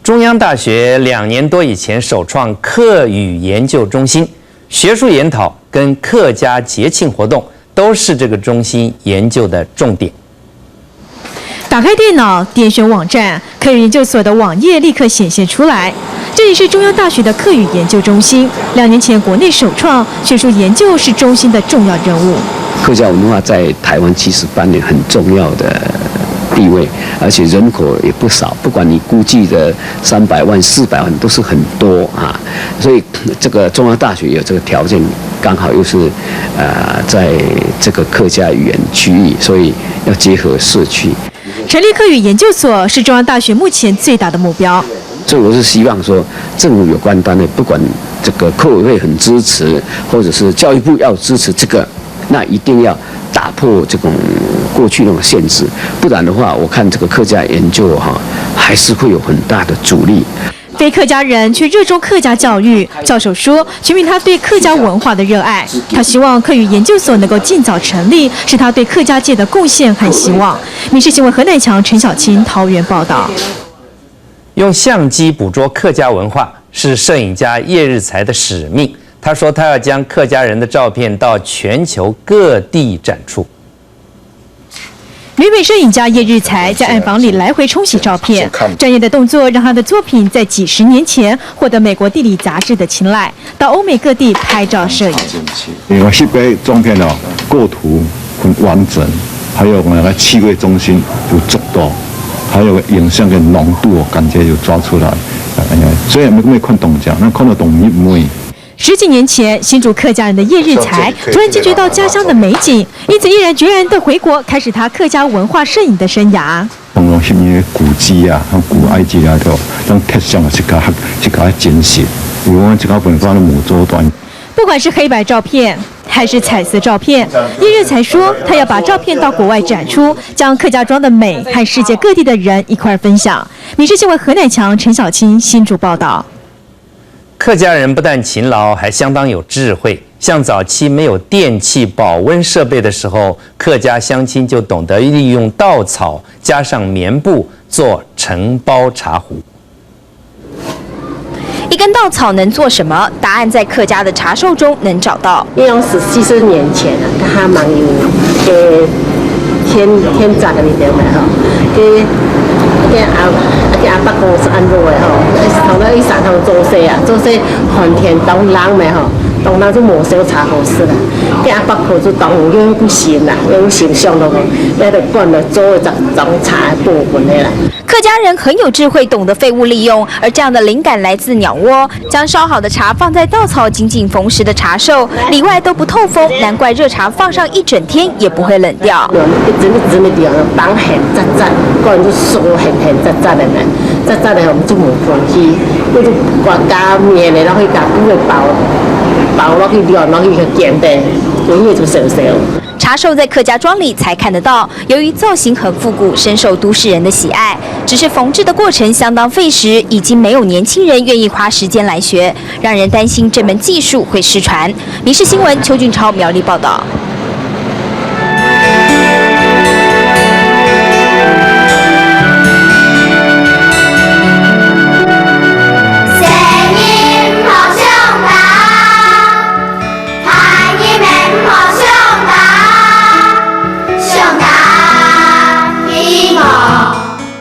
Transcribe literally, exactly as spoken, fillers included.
中央大学两年多以前首创客语研究中心，学术研讨跟客家节庆活动都是这个中心研究的重点。打开电脑，点选网站，客语研究所的网页立刻显现出来。这里是中央大学的客语研究中心，两年前国内首创，学术研究是中心的重要任务。客家文化在台湾其实扮演很重要的地位，而且人口也不少，不管你估计的三百万、四百万都是很多啊。所以这个中央大学有这个条件，刚好又是呃在这个客家语言区域，所以要结合社区。成立客语研究所是中央大学目前最大的目标。所以我是希望说，政府有关单位，不管这个客委会很支持，或者是教育部要支持这个，那一定要打破这种过去那种限制，不然的话，我看这个客家研究哈，还是会有很大的阻力。非客家人却热衷客家教育。教授说，全凭他对客家文化的热爱。他希望客语研究所能够尽早成立，是他对客家界的贡献和希望。民视新闻何乃强、陈小青桃园报道。用相机捕捉客家文化是摄影家叶日才的使命。他说，他要将客家人的照片到全球各地展出。旅美摄影家叶日才在暗房里来回冲洗照片，专业的动作让他的作品在几十年前获得美国地理杂志的青睐，到欧美各地拍照摄影。因为翕个相片哦，构图很完整，还有那个气味中心有捉到，还有影像的浓度哦，感觉有抓出来。哎呀，所以没没看懂讲，那看得懂一模。十几年前，新竹客家人的叶日才突然惊觉到家乡的美景，因此毅然决然地回国，开始他客家文化摄影的生涯。从容翕个古迹啊，像古埃及啊，都像铁像啊，一个一个真实，因为这个文化的母做短。不管是黑白照片还是彩色照片，叶日才说，他要把照片到国外展出，将客家庄的美和世界各地的人一块分享。民视新闻何乃强、陈小青新竹报道。客家人不但勤劳，还相当有智慧。像早期没有电器、保温设备的时候，客家乡亲就懂得利用稻草加上棉布做承包茶壶。一根稻草能做什么？答案在客家的茶寿中能找到。你用是四十年前啊，他还蛮有个天天长的那点嘛吼，个个阿个阿伯公是安排的吼，头那一山上做事啊，做事寒天当冷嘛吼，当冷就无烧茶好食了。个阿伯公就当用个心啦，用心想咯，那个管了做一张茶布分的啦。客家人很有智慧，懂得废物利用，而这样的灵感来自鸟窝。将烧好的茶放在稻草紧紧缝实的茶寿，里外都不透风，难怪热茶放上一整天也不会冷掉。真的真的掉，当很扎扎，个人就手很很扎扎的呢，扎扎的我们就没空气，那就把加面的，然后加布的包包落去，然后去煎的，所以就烧烧。茶寿在客家庄里才看得到，由于造型很复古，深受都市人的喜爱。只是缝制的过程相当费时，已经没有年轻人愿意花时间来学，让人担心这门技术会失传。民视新闻邱俊超苗栗报道。